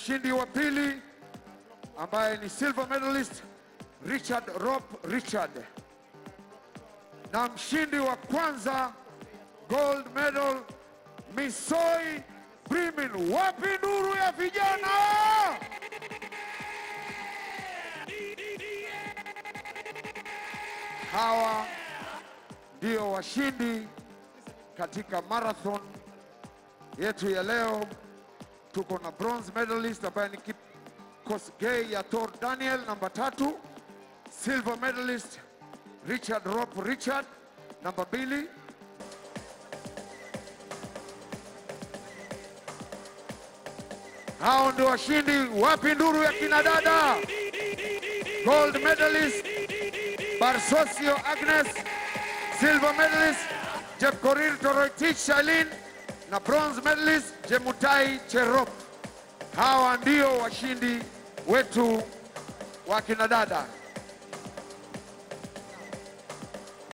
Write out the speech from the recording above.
Mshindi wa pili ambaye ni silver medalist Richard Rop Richard, na mshindi wa kwanza gold medal Misoi Brimin. Wapi nuru ya vijana? Hawa ndio washindi katika marathon yetu ya leo. Tuko na bronze medalist ambaye ni Kosgei Yator Daniel namba 3, silver medalist Richard Rop Richard namba 2. Hao ndio washindi. Wapi nduru ya kina dada? Gold medalist Barsosio Agnes, silver medalist Jepkorir Toroitich Shailin na bronze medalist Jemutai Cherop. Hawa ndio washindi wetu wa kina dada.